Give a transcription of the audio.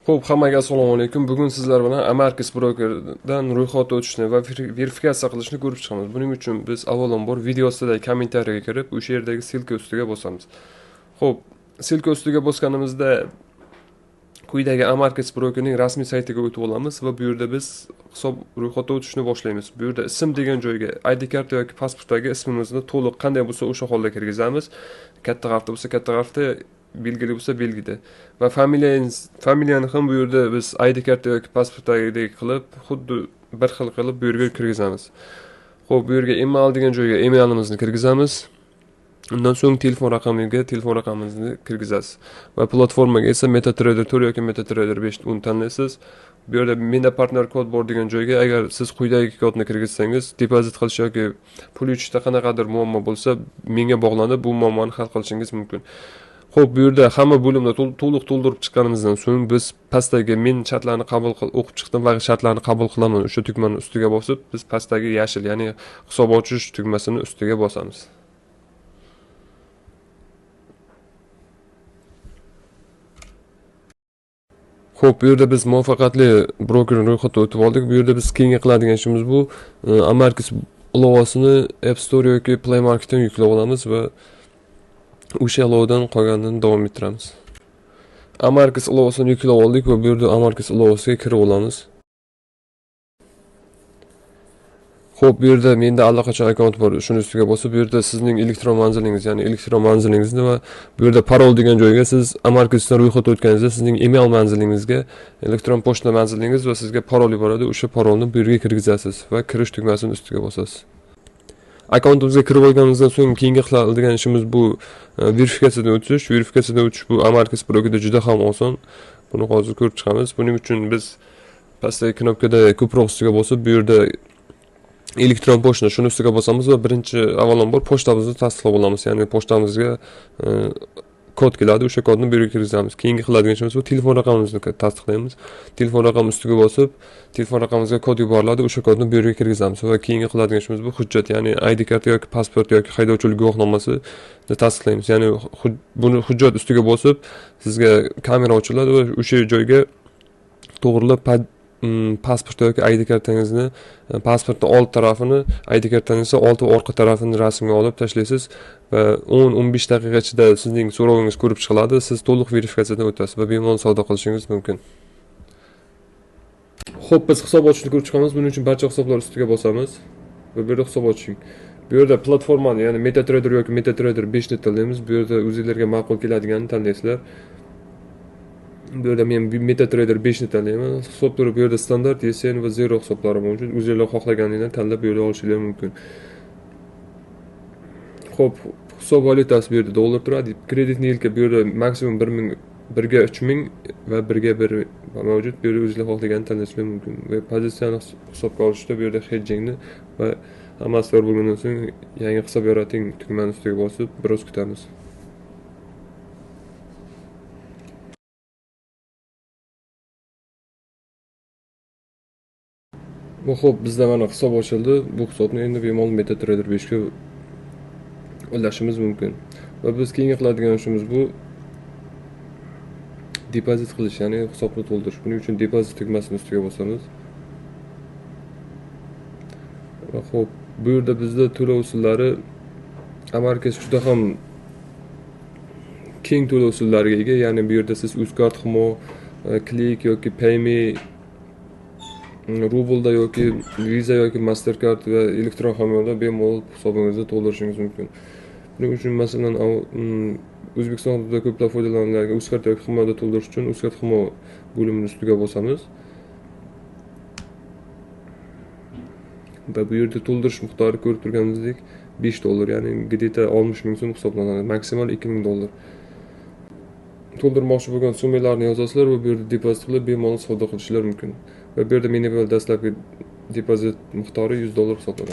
Xo'p, hammaga assalomu alaykum. Bugun sizlar bilan Amarkis brokerdan ro'yxatdan o'tishni va verifikatsiya qilishni ko'rib chiqamiz. Buning uchun biz avvalambor video ostidagi kommentariyaga kirib, o'sha yerdagi ссылка ustiga bosamiz. Xo'p, ссылка ustiga bosganimizda quyidagi Amarkis brokerning rasmiy saytiga o'tib olamiz va bu yerda biz hisob ro'yxatdan o'tishni boshlaymiz. Bu yerda ism degan joyga ID karta yoki pasportdagi ismimizni to'liq qanday bo'lsa o'sha holda kirgizamiz. Katta harfda bo'lsa katta harfda, belgili bo'lsa belgida. Va familiyani ham bu yerda biz ID karta yoki pasportdagidek qilib, xuddi bir xil qilib bu yerga kirgizamiz. Xo'p, bu yerga email degan joyga emailimizni kirgizamiz. Undan so'ng telefon raqamiga telefon raqamimizni kirgizasiz. Va platformaga esa MetaTrader 4 yoki MetaTrader 5 uni tanlaysiz. Bu yerda menda partner kod bor degan joyga agar siz quyidagi kodni kirgizsangiz, depozit qilish yoki pul yutishda qanaqadir muammo bo'lsa, menga bog'lanib bu muammoni hal qilishingiz mumkin. Xo'p, bu yerda hamma bo'limni to'liq to'ldirib chiqqanimizdan so'ng biz pastdagi men shartlarni qabul o'qib chiqdim va shartlarni qabul qilaman o'sha tugmani ustiga bosib, biz pastdagi yashil, ya'ni hisob ochish tugmasini ustiga bosamiz. Xo'p, bu yerda biz muvaffaqiyatli brokerning ro'yxatdan o'tib oldik. Bu yerda biz keyingi qiladigan ishimiz bu Amarkis ilovasini App Store yoki Play Marketdan yuklab olamiz va o'sha ilovadan qolganini davom ettiramiz. Amarkis ilovasini yuklab oldik va bu yerda Amarkis ilovasiga kirib olamiz. Xo'p, bu yerda menda allaqachon akkaunt bor. Shuni ustiga bosib, bu yerda sizning elektron manzilingiz, ya'ni elektron manzilingizni va bu yerda parol degan joyga siz Amarkisdan ro'yxatdan o'tganingizda sizning email manzilingizga elektron pochta manzilingiz va sizga parol yuboradi. O'sha parolni bu yerga kirgizasiz va kirish tugmasini ustiga bosasiz. Akkauntimizga kirib olganimizdan so'ng keyingi qiladigan ishimiz bu verifikatsiyadan o'tish. Verifikatsiyadan o'tish bu Amarkis brokerida juda ham oson. Buni hozir ko'rib chiqamiz. Buning uchun biz pastdagi knopkada ko'proq ustiga bosib, bu yerda elektron pochta shuni ustiga bosamiz va birinchi avvalambor pochtamizni tasdiqlab olamiz. Ya'ni pochtamizga kod keladi, o'sha kodni bu yerga kirgizamiz. Keyingi qiladigan ishimiz bu telefon raqamimizni tasdiqlaymiz. Telefon raqami ustiga bosib, telefon raqamimizga kod yuboriladi, o'sha kodni bu yerga kirgizamiz va keyingi qiladigan ishimiz bu hujjat, ya'ni ID karta yoki pasport yoki haydovchilik guvohnomasini tasdiqlaymiz. Ya'ni buni hujjat ustiga bosib, sizga kamera ochiladi va o'sha joyga to'g'rilab pasport yoki ID kartangizni, pasportning old tarafini, ID kartangizni old va orqa tarafini rasmga olib tashlaysiz va 10-15 daqiqa ichida sizning so'rovingiz ko'rib chiqiladi. Siz to'liq verifikatsiyadan o'tasiz va bemalol savdo qilishingiz mumkin. Xo'p, biz hisob ochishni ko'rib chiqamiz. Buning uchun barcha hisoblar ustiga bosamiz va bu yerda hisob oching. Bu yerda platformani, ya'ni MetaTrader yoki MetaTrader 5 ni tanlaymiz. Bu yerda o'zingizlarga ma'qul keladiganini tanlaysizlar. Bu yerda men MetaTrader 5 ni tanlayman. Hisob turi bu yerda standart, ESN va Zero hisoblari mavjud. O'zingizlar xohlaganingizdan tanlab bu yerda olishingiz mumkin. Xo'p, hisob valyutasi bu yerda dollar turadi. Kreditni yilka bu yerda maksimum 1000, 1ga 3000 va 1ga 1 mavjud. Bu yerda o'zingizlar xohlaganini tanlashingiz mumkin. Va pozitsiyani hisobga olishda bu yerda hedgingni va hammasi tayyor bo'lgandan so'ng yangi hisob yarating tugmani ustiga bosib biroz kutamiz. Bu xo'p, bizda mana hisob ochildi. Bu hisobni endi bemalol MetaTrader 5 ga ulashimiz mumkin. Va biz keyingi qiladigan ishimiz bu depozit qilish, ya'ni hisobni to'ldirish. Buning uchun depozit tugmasini ustiga bosamiz. Va xo'p, bu yerda bizda to'lov usullari Amarkis juda ham keng to'lov usullariga ega. Ya'ni bu yerda siz Uzcard, Humo, Click yoki Payme, rublda yoki Visa yoki Mastercard va elektron hamyonda bemalol hisobingizni to'ldirishingiz mumkin. Buning uchun masalan, O'zbekiston hududida ko'plab foydalaniladigan Uzcard yoki Humoda to'ldirish uchun Uzcard Humo bo'limini ustiga bosamiz. Va bu yerda to'ldirish miqdori ko'rib turganingizdek 5 dollar, ya'ni где-то 60 ming so'm hisoblanadi. Maksimal 2000 dollar. To'ldirmoqchi bo'lgan summalarni yozasizlar va bu yerda depozit qilib bemalol savdo qilishingiz mumkin. Va bu yerda minimal dastlabki depozit miqdori 100 dollar hisoblanadi.